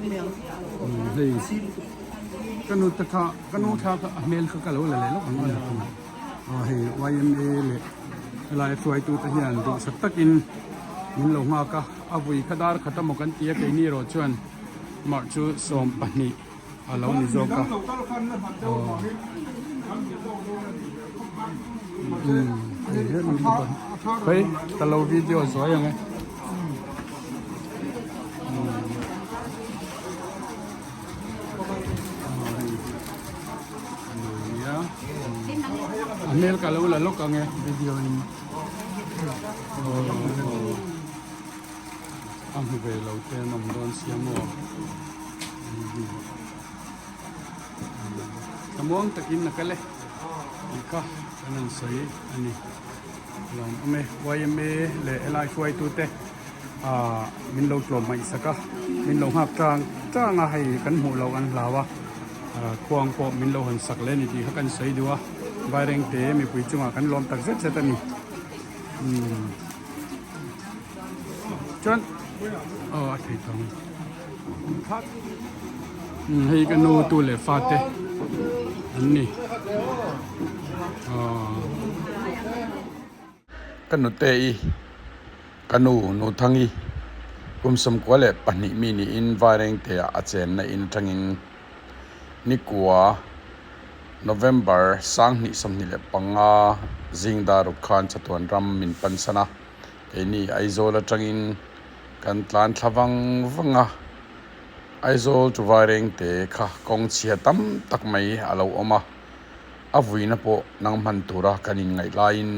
Hei ka nu te kha ka nu thla kha a hmel kha ka lo la leh lawk ang a aw hei yma leh helai hruaitu te hian duhsak takin min lo nghak a a vui kha dar khat emaw kan ti a keini erawh chuan marh chu 20 a lo ni zawk a aw hei ka lo video zuai ang e. A hmel ka lo la lawk ang e video in a hmu ve lo te an awm dawn sia maw thlamuang takin a kal e tih kha kan han sawi a ni. Lawm awm e, yma leh helai hruaitute ah min lo tlawm hmaih sak a, min lo nghak tang tang a, hei kan hmuh loh an hlau a, ah khuang pawh min lo hawn sak leh a ni tih kha kan sawi duh a, Vairengte mipui chungah kan lawm tak zet zet a ni umm chuan aw a thei tawng umm hei ka nu tu leh fate an ni. Ka nute i ka nu Nuthangi kum 92 mi niin Vairengte-ah a chenna in atangin nikua November 2025 zing daruk khan chatuan ram min pansan a, keini Aizawl atangin kan tlan thla vang vang a, Aizawl chu Vairengte kha kawng chhia tam tak mai a lo awm a. A vuina pawh nang hman tura kan inngaih laiin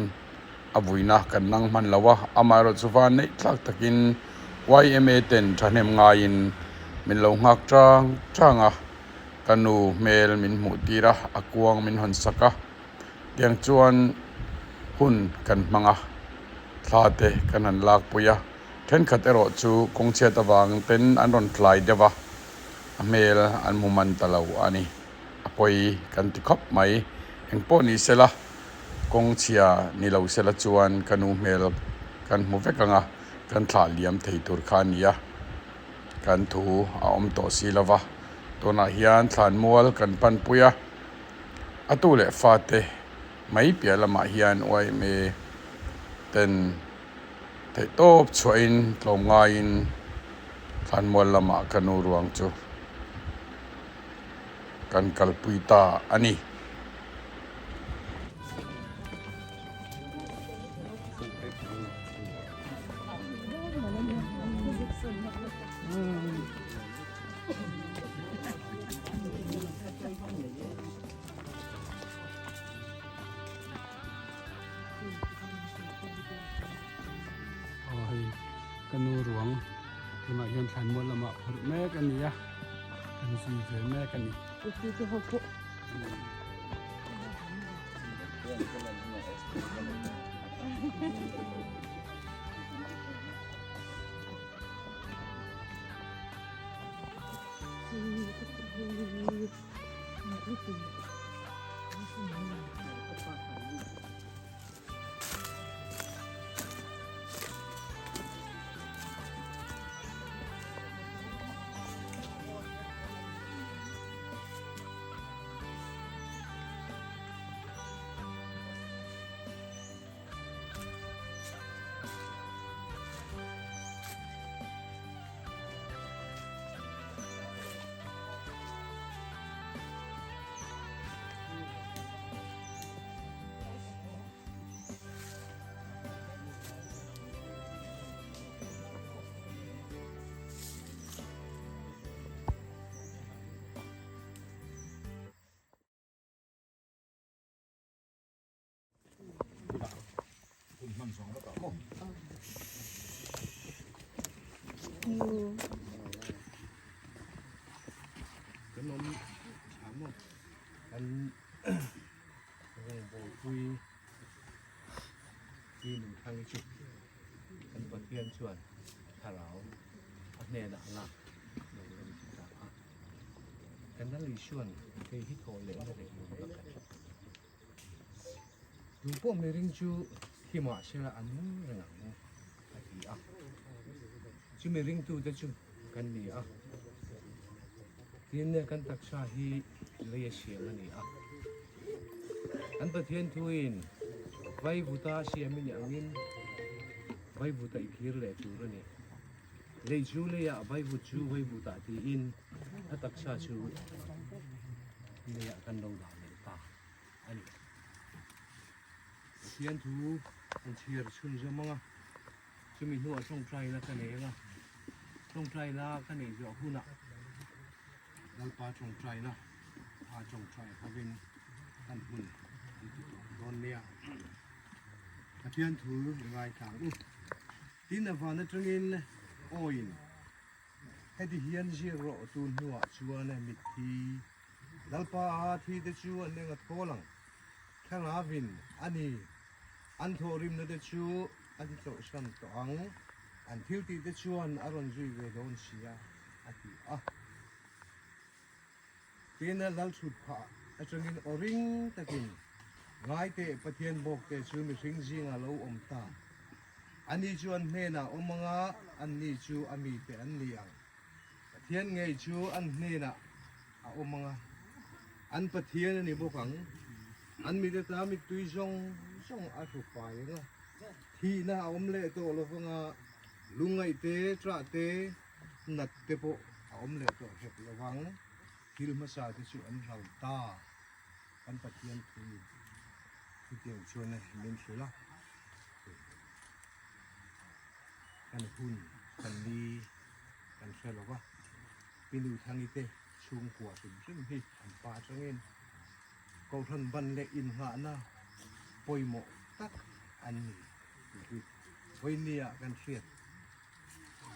a vuina kan nang hman lo a, amaherawh chu van neih tlak takin yma ten thahnem ngaiin min lo nghak chang chang a, ka nu hmel min hmuh tir a, a kuang min hawn sak a, tiang chuan hun kan hmang a, thla te kan han lakpui a, thenkhat erawh chu kawngchhiat avang ten an rawn tlai deuh a, a hmel an hmu man ta lo a ni. A pawi kan ti khawp mai. Engpawh ni sela, kawng chhia ni lo sela chuan ka nu hmel kan hmu vek ang a, kan thlah liam thei tur kha a ni a, kan thu a awm tawh si lo va. Tunah hian thlanmual kan panpui a, a tu leh fate mai piah lamah hian yma ten theihtawp chhuahin tlawmngaiin thlanmual lamah ka nu ruang chu. kan kalpui ta a ni. Aw hei ka nu ruang tunah hian thlanmual lamah phurh mek a ni a. Kan zui ve mek a ni. Rawngbawlpui hi nunthang chu kan Pathian chuan thlarau a hnenah a lak lo rem ti ta a. Kan Lal Isuan hei hi thawh lehna leh nunna kan hre. Tu pawh miring chu thi mahsela a nung reng ang a ti a. Chumi ringtute chu kan ni a. Tin, kan taksa hi lei a siam a ni a. Kan Pathian thuin vaivuta siam i nih angin vaivuta i kir leh tur a ni. Lei chu leiah vaivut chu vaivutah tiin a taksa chu leiah kan lo dah leh ta a ni. Pathian thu an chhiar chhunzawm ang a, chumi hnuah tawngtaina ka nei ang a, tawngtaina ka neih zawh hunah Lalpa tawngtaina a tawngtai hovin kan hun an ti tawh dawn nia. Pathian thu i ngaithla ang u. Tin, a van atangin awiin heti hian ziak rawh tun hnuah chuan mitthi Lalpa a thi te chu an eng a thawl ang. Thlarauin a ni, an thawhrimna te chu an chawlhsan tawh ang, an thiltih te chuan a rawn zui ve dawn sia, a ti a. Tin, Lalchhut phah atangin aw ring takin, Ngai teh, Pathian bawk te chu mihring zingah lo awm ta. Ani chu an hnenah awm anga, anni chu a mite an ni ang. Pathian ngei chu an hnenah a awm anga, an Pathian a ni bawk ang. An mite ta mittui zawng zawng a hru fai anga, thihna a awm leh tawh lo vanga, lungngaih te, ṭah te, nat te pawh a awm leh tawh hek lo vang. Thil hmasa te chu an ral ta. Kan Pathian thu chutiang chuan min hrilh a. Kan hun kan ni kan hre lo va, Pi Nuthangi te chhungkua hrim hrim hi an pa atangin Kohhran ban leh innghahna pawimawh tak an ni tih hi vawinia kan hriat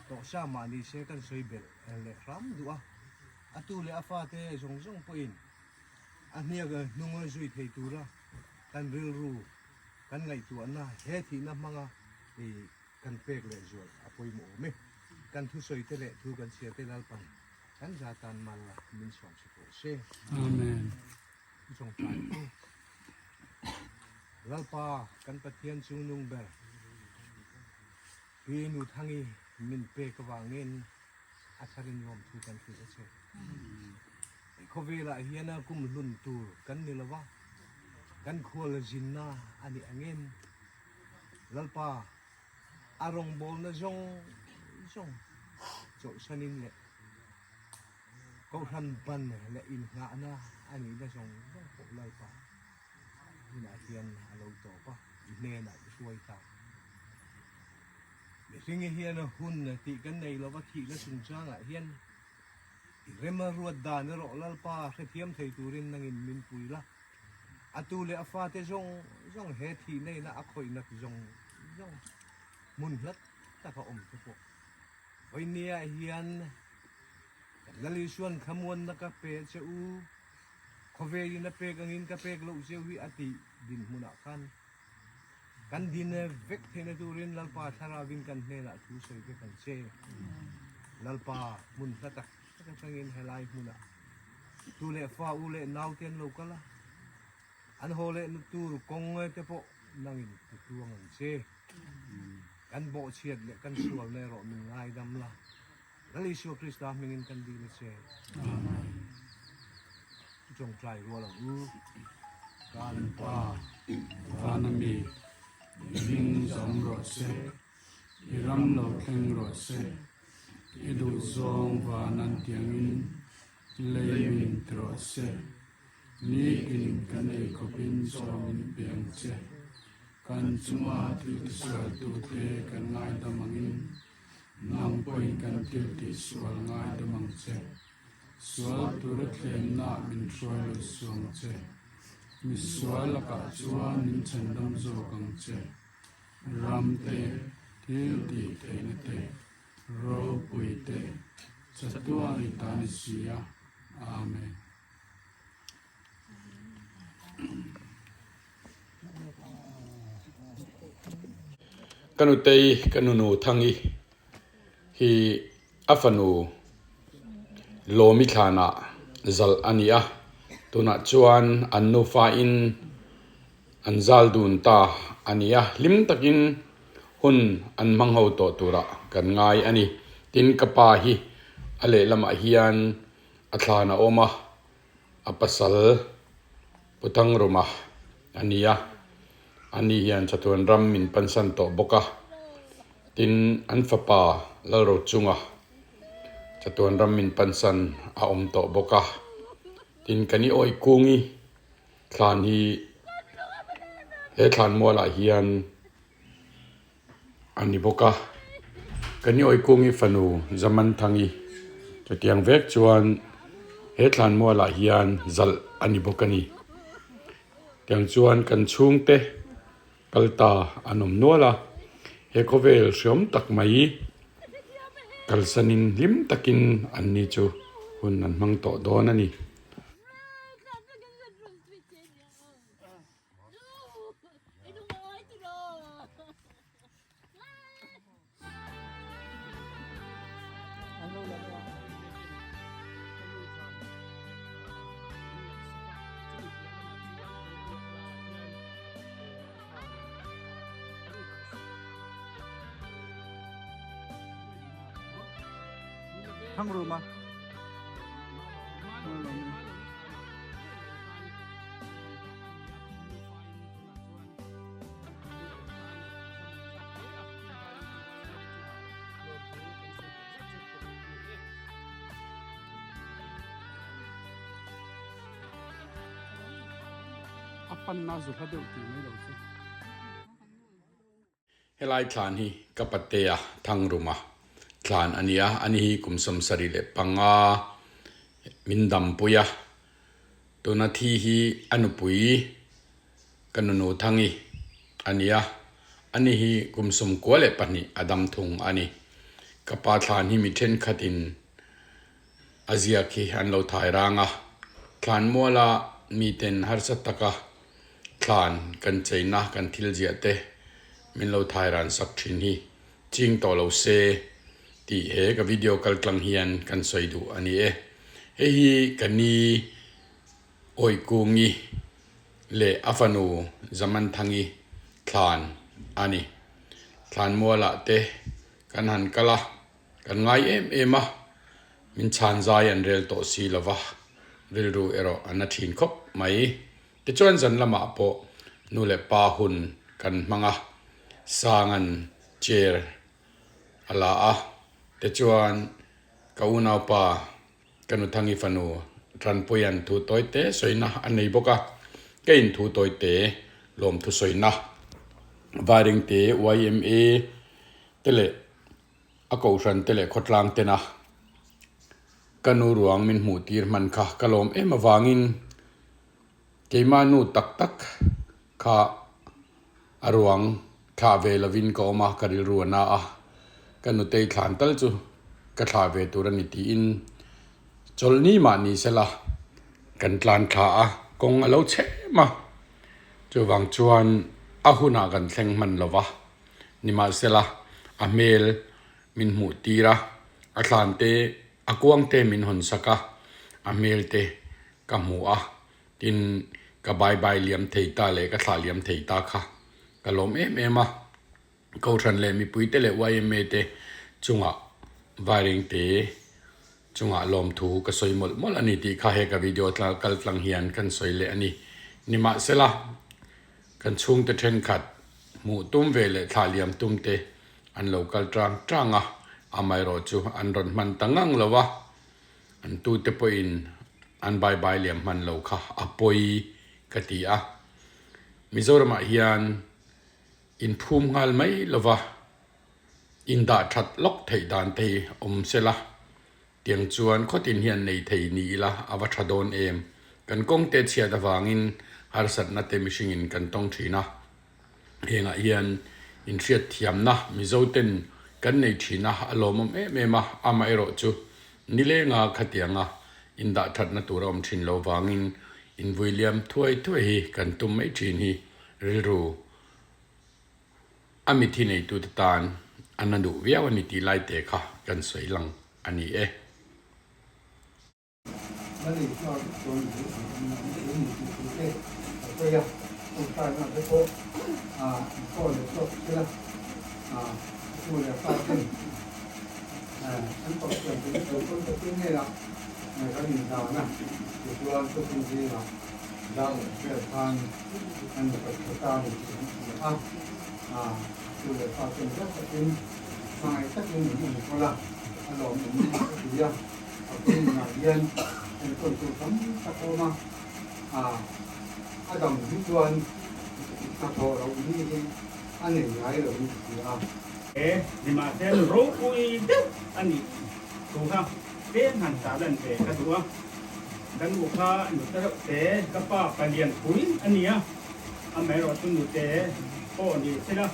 tawh sa mah ni se kan sawi belh leh hram duh a, a tu leh a fate zawng zawng pawhin a hniak hnunga zui thei tura kan rilru Kan ngaihtuahna he thihna hmanga i kan pek leh zual a pawimawh awm e. Kan thusawi te leh thu kan chhiar te Lalpan kan za tan mal min sawm si pawh se. Amen. Tawngtai u. Lalpa kan Pathian chungnung ber Pi Nuthangi min pek avangin a tharin lawmthu kan hrilh a che. Khawvelah hian kum hlun tur kan ni lo va, kan khual zinna a nih angin Lalpa a rawngbawlna zawng zawng chawlhsanin leh Kohhran ban leh innghahna a nihna zawng zawng pawh Lalpa hunah hian a lo tawp a, i hnenah i hruai ta. Mihringi hian hun tih kan nei lo va, thihna chungchangah hian I rem a ruat dan erawh Lalpa hrethiam thei turin nangin min pui la. A tu leh a fate zawng zawng he thih neihna a khawihnak zawng zawng hmun hlat taka awm te pawh vawinia hian kan Lal Isuan thlamuanna ka pe che u, khawvelin a pek angin ka pek loh cheu hi a tih dinhmunah khan Kan din vek theihna turin Lalpa Thlarauvin kan hnenah thu sawi vek ang che. Lalpa hmun hla tak tak atangin helai hmunah tu leh fa u leh nau te an lo kal a, an haw leh na tur kawng te pawh nangin ti tluang ang che. Kan bawhchhiat leh kan sualna erawh min ngaidam la. Lal Isua Krista hmingin kan dil a che. Amen. Tawngtai rual ang u. Kan Pa, Vana mi, i hming zawm rawh se, i ram lo thleng rawh se, i duh zawng van an tiangin lei min ti rawh se. Nitin kan ei khawpin zawm min pe ang che. Kan chunga thil tisualtute kan ngaidam angin Nang pawhin kan thil tih sual ngaidam ang che. Sual tura thlemna min hruai lo suang che. Mi sual lakah chuan min chhandam zawk ang che. Ram te, thil tih theihna te, ropui te, chatuan i ta ni si a. Amen. Ka nutei ka nunu Thangi hi a fanu Lawmi thlanah zalh a ni a, tunah chuan an nufa in an zal dun ta a ni a, hlim takin hun an hmang ho tawh turah kan ngai a ni. Tin ka pa hi a lehlamah hian. A thlan a awm a, a pasal Pu Thangruma a ni a, ani hian chatuan ram min pansan tawh bawk a, tin an fapa Lalrochunga chatuan ram min pansan a awm tawh bawk a, tin kan i awih kungi thlan hi he thlan mualah hian a ni bawk a kan i awihkungi fanu Zamanthangi chutiang vek chuan he thlan mualah hian zalh a ni bawk a ni tiang chuan kan chhungte kal ta an awm nual a he khawvel hreawm tak mai kalsanin hlim takin an ni chu hun an hmang tawh dawn a ni. Thangruma. A panna zu hla deuh tih mai lo chu. Helai thlan hi ka patea Thangruma thlan a nia, ani hi kum 75 min dampui a, tuna thi hi a nupui ka nunu Thangi a nia, ani hi kum 92 a dam thung a ni. Ka pa thlan hi mi thenkhatin a ziak hi an lo thai rang a, thlan muala miten harsa taka Thlan kan cheina kan thil ziah te min lo thai ran sak thin hi ching tawh lo se tih he ka video kal tlang hian kan sawi duh a ni e. Hei hi ka ni Awikungi leh a fanu Zamanthangi thlan a ni. Thlan mualah te kan han kal a, kan ngai em em a, min chhan zai an rel tawh si lo va, rilru erawh a na thin khawp mai. Tichuan zan lamah pawh nu leh pa hun kan hmang a, Sanga'n chair a la a, tichuan ka unaupa ka nuthangi fanu Tranpuia'n thu tawi te sawina a nei bawk a, ka in thu tawi te lawmthu sawina Vairengte yma te leh a kohhran te leh khawtlang tena ka nu ruang min hmuh tir hman kha ka lawm em avangin keimah nu tak tak kha a ruang thlah ve lovin ka awm a, ka rilru a na a, ka nutei thlan tal chu ka thlah ve tur a ni tiin chawlhni mah ni sela kan tlan thla a, kawng a lo chhem a, chuvang chuan a hunah kan thleng hman lova. Nimahsela, a hmel min hmuh tir a, a thlan te, a kuang te min hawn sak a, a hmel te ka hmu a, tin, ka bye bye liam thei ta leh ka thlah liam thei ta kha ka lawm em em a. Kohhran leh mipuite leh yma te chungah Vairengte chungah lawmthu ka sawi mawlh mawlh a ni tih kha he ka video kal tlang hian kan sawi leh a ni. Nimahsela, kan chhungte thenkhat hmuh tum ve leh thlah liam tum te an lo kal tang tang a, amaherawh chu an rawn hman ta ngang lo a, an tute pawhin an bye bye liam hman lo kha a pawi ka ti a. Mizoramah hian inphum nghal mai lova indah that lawk theih dan te hi awm sela, Tiang chuan khawtin hian nei thei ni ila a va tha dawn em? Kan kawngte chhiat avangin harsatna te mihringin kan tawng thin a, hengah hian inhriat thiamna Mizoten kan nei thin a, a lawmawm em em a, amaherawh chu nilenga khatianga indah thatna tur a awm thin lo vangin invui liam thuai thuai hi kan tum mai thin hi rilru A mithi neitute tan a na duh viau a ni tih lai te kha kan sawi lang a ni e. Kan indan a, tichuan thuthlung zingah dar leh vel khan an nupa tha ta ni tih an hria a, tu leh fa ten zet takin hmangaih takin min enkawl a, a lawmawm ka ti a, a puimunah hian enkawl tur tam tak a awm a, a dam hi chuan hnathawh loh ni hi a nei ngai lo in ka hria a. He nimahsel ropui deuh a nih thu kha. Tlem han ta lan ve ka duh a, ka nu kha nute reuh te ka pa palian pui a ni a, amaherawh chu nute pawh ni sela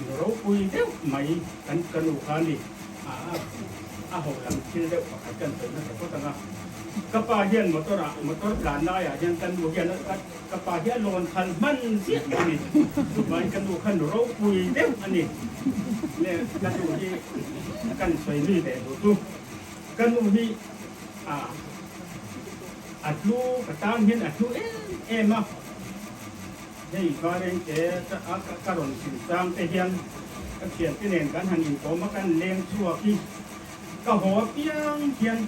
nu ropui deuh mai kan ka nu kha a ni a, a ho lam thil deuh pakhat kan sawi hmasa phawt ang a, ka pa hian motor ah motor tlan laiah hian ka nu hian ka pa hi a lawn khal hman ziah a ni, chuvangin ka nu kha nu ropui deuh a ni le ka nu hi. Kan sawi lui leh duh chu ka nu hi a a tlu ka tan hian a tlu em em a, hei Varengte a ka rawn chhim chang te hian ka thiante nen kan han inkawm a kan leng chhuak hi ka haw apiang hian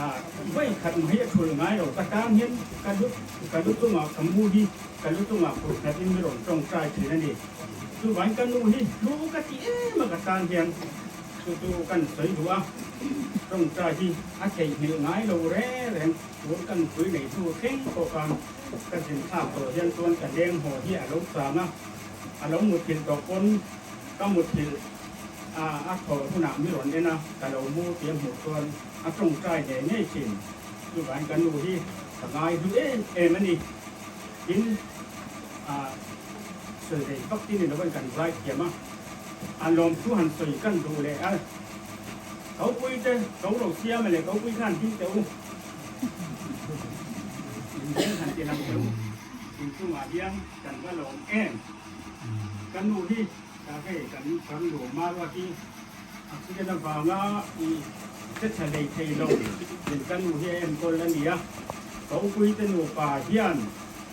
a vawi khat mai a thul ngai lo ka tan hian ka lu ka lu chungah ka mu hi ka lu chungah phur khat in mi rawn tawngtai thin a ni. Chuvangin ka nu hi hlu ka ti em a ka tan hian chu chu kan sawi duh a, tawngtai hi a theihnghilh ngai lo reng reng tun kan pui nei hnu thleng pawh khan ka zin thlak tawh hian chuan ka leng haw hi a lo chang a, a lo muthilh tawh pawn ka muthilh a a thawh hunah mi rawn en a, ka lo mu tih a hmuh chuan a tawngtai ngei ngei thin. Chuvangin ka nu hi ka ngai hlu em em a ni. Tin, a sawi rei vak ti ni lovin kan zai thiam a, a lawmthu han sawi kan duh leh a, Kopui te, ko ro siam leh kopui khan him teh u, in veng han ti lang teh u, in chungah hian kan va lawm em? Ka nu hi ka hei kan kan lu Marua hi accident avanga i che tha hlei thei lo in ka nu hi a enkawl a ni a, kopui te nupa hian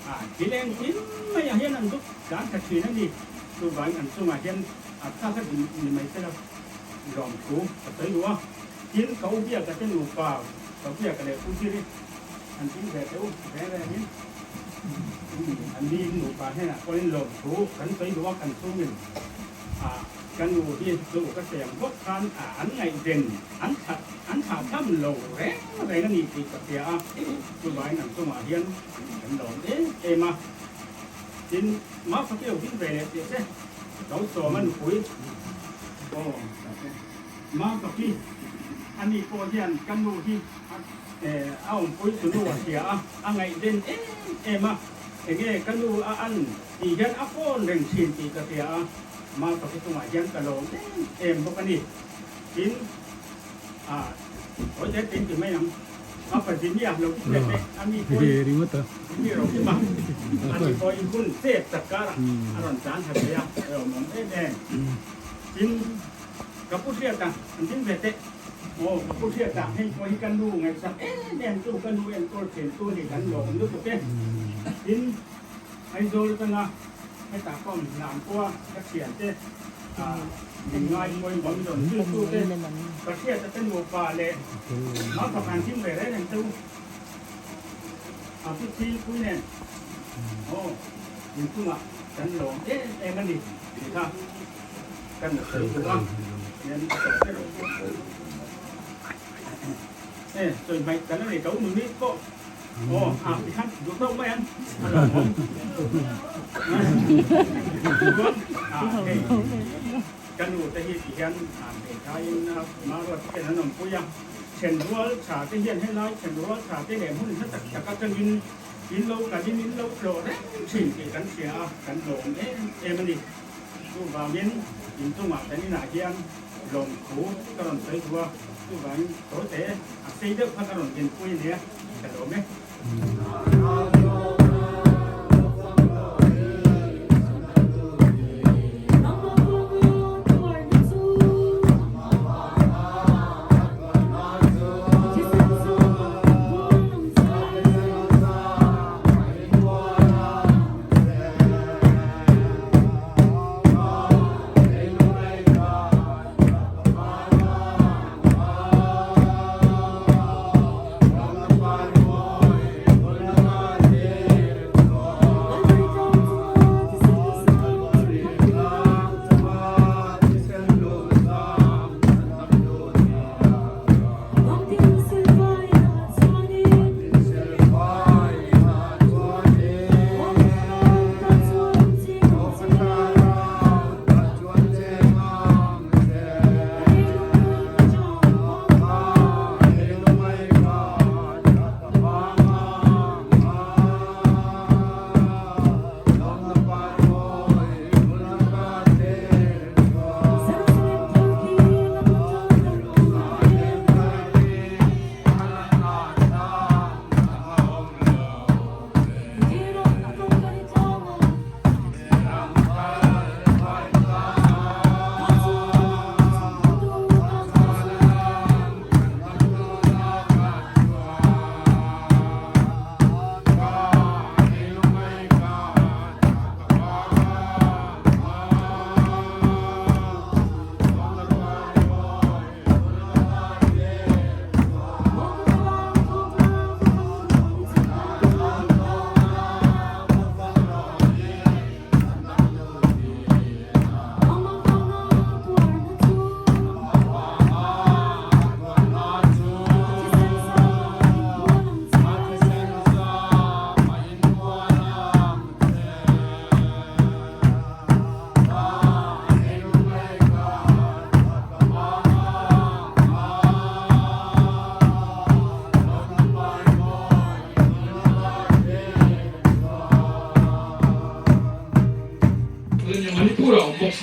A thil engkim maiah hian an zuk tlan tha thin a ni. Chuvangin an chungah hian a thlak a din ni mai sela lawmthu ka sawi duh a. Tin, ka u biaka te nupa, ka biaka leh Pu Ziri an ding ve teh u reng rengin an ni nupa hnenah pawhin lawmthu kan sawi duh a, kan chhungin a ka nu hi chu ka sawi ang bawk khan an ngaihven an thlah an thlah tham lo reng reng a ni tih ka hria a. Chuvangin an chungah hian Kan lawm em em a, tin Mafaki lo ding ve leh teh che, lo sawm a nupui aw Mafaki a ni pawh hian ka nu hi a awmpui chu nu a hria a, a ngaihven em em a, enge ka nu a an tih hian a phone reng thin tih ka hria a, Mafaki chungah hian ka lawm em em bawk a ni, tin a hawi teh teh ti mai ang. A pa Jimmy a lo ti teh teh a mi pawhin Jimmy ro kim a, a ni pawhin hun chet tak karah a rawn tlan ha ve a, a awm em em. Tin, ka pu hriat a, an ding ve teh. Aw, ka pu hriat a, hei pawh hi ka nu ngaihsak em em chu, ka nu enkawl thin tu ni kan lawm lutuk e. Tin, Aizawl atanga hetah ka awm hlan pawha ka thiante min ngaihmawih bawm zawn zirtute ka hriat ate nupa leh Mafakhan thim ve reng reng che u a pu Chhingpui nen aw inchungah kan lawm em em a ni tih kha kan sawi duh a hian a tawh ber e sawi hmaih kan la nei tho nuni pawh. Aw, a tikhan duh tawk mai ang a lo awm. Chuan a hei ka nu te hi ti hian a hmeithaiin Maruat te hian an awmpui a, thenrual tha te hian helai thenrual tha te leh hmun hla tak tak atangin in lo kalin in lo tlawh reng thin tih kan hria a, kan lawm em em a ni. Chuvangin inchungah kan inah hian lawmthu ka rawn sawi duh a, chuvangin tawite a sei deuh kha ka rawn dinpui a nia, ka lawm e.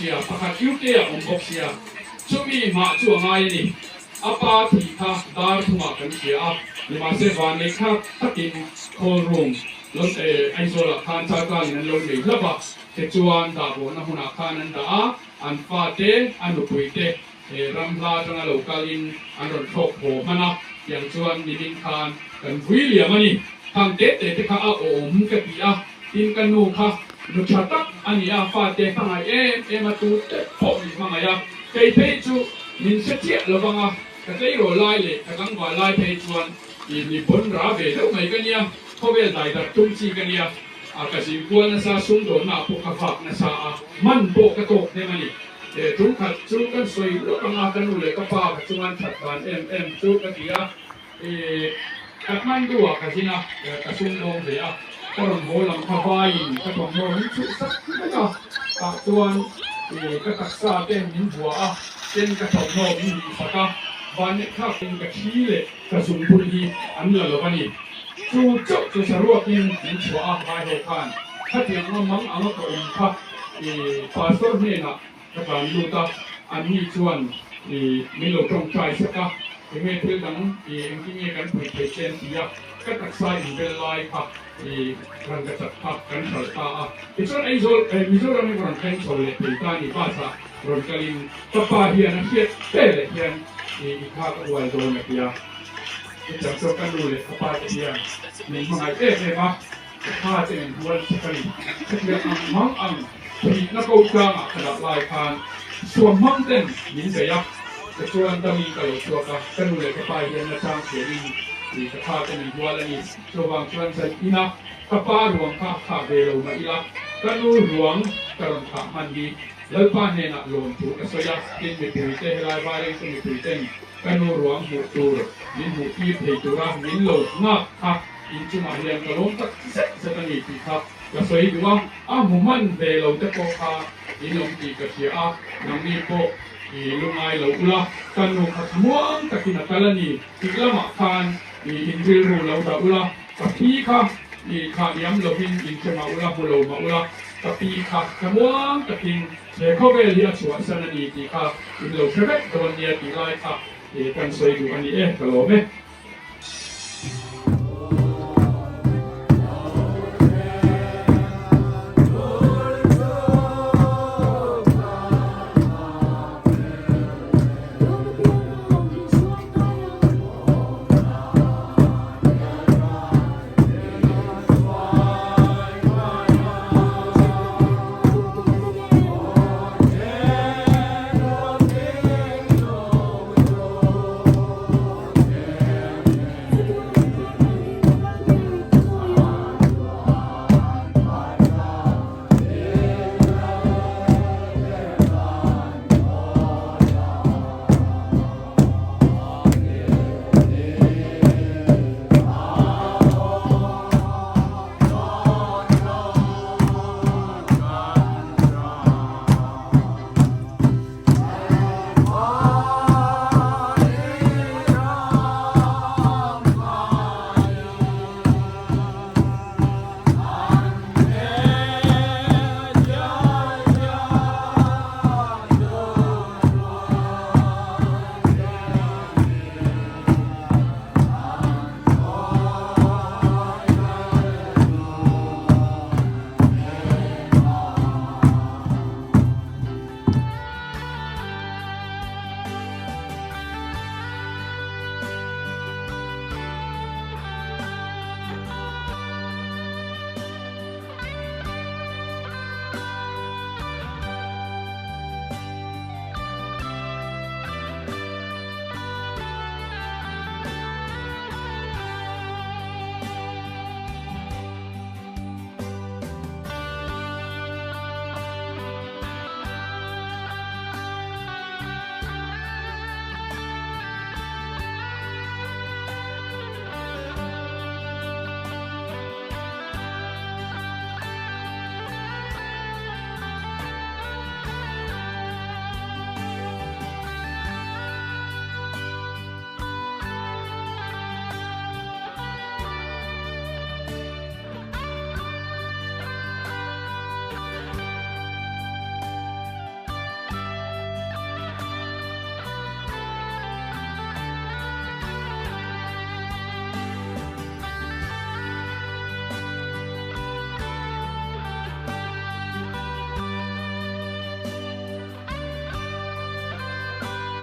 sia, pakhat UK ah awm bawk sia. Chumi hmah chu a ngai a ni. A pa thih kha dar thumah kan hria a, nimahse vannei thlak takin call room lo Aizawlah khan chaltlangin an lo nei hlauh a, tichuan dahbawhna hmunah khan an dah a, an fate, a nupuite ram hla atanga lo kalin an rawn thlawk haw hman a, tiang chuan nimin khan kan vui liam a ni. Khang te te te kha a awm ka ti a, tin ka nu kha nu tha tak a ni a, fate hmangaih em em a, tu te pawh min hmangaih a, kei phei chu min hre chiah lo vang a, ka tleirawl lai leh ka tlangval lai phei chuan i mi pawn ra ve deuh mai ka nia, khawvel dai darh tum chi ka nia, a ka zin kual nasa, sumdawnna ah pawh ka vak nasa a, man pawh ka tawk hnem a ni. He tum khat chu kan sawi lawk ang a, ka nu leh ka pa ka chungan that dan em em chu ka ti a, i Kathmandu ah ka zin a, ka sumdawng ve a, ka rawn haw lam kha vaiin ka thawmhnaw min chhuh sak vek a, tah chuan i ka taksa te min bua a, ten ka thawmhnaw min hnih sak a, vanneih thlak in ka thi leh ka zungbun hi an la lo a ni. Chu chauh chu saruakin min chhuah a, vai ho khan khatiang anga mang anga ka awm kha i pastor hnenah ka tlan lut a, anni chuan i min lo tawngtai sak a, enge thil dang i engtin nge kan pui thei che an ti a, ka taksa inbel lai kha i rangkachak kha kan hralh ta a, tichuan Aizawl Mizoram hi ka rawn thleng chho leh thei ta a ni, bus ah rawn kalin ka pa hian a hriat fe leh hian i i kha ka uai dawn a ti a, chutiang chuan ka nu leh ka pa te hian min hmangaih em em a. Ka tha che min hual sak a ni. Chutiang ang mang ang thihna ko tlangah ka dah lai khan suam hmang ten min bei a, ka chuan dangin ka lo chhuak a, ka nu leh ka pa hian na chang thiamin i ka tha che min hual a ni. Chuvang chuan zan ina ka pa ruang kha thah ve lo mah ila, ka nu ruang ka rawn thah hman hi Lalpa hnenah lawm thu ka sawi a, tin mipuite helai Vairengte mipuiten ka nu ruang hmuh tur min hmuh tir thei tura min lo nghak kha In chungah hian ka lawm tak zet zet a ni tih kha ka sawi duh a, a hmu hman ve lo te pawh kha in awm tih ka hria a, nangni pawh i lungai lo ula, ka nu kha thlamuang takin a kal a ni tih lamah khan i in rilru lo dah ula, ka pi kha i thlah liam lovin in hre mah ula, hmu lo mah ula, ka pi kha thlamuang takin he khawvel hi a chhuahsan a ni tih kha in lo hre vek dawn nia tih lai kha i kan sawi duh a ni e, ka lawm e.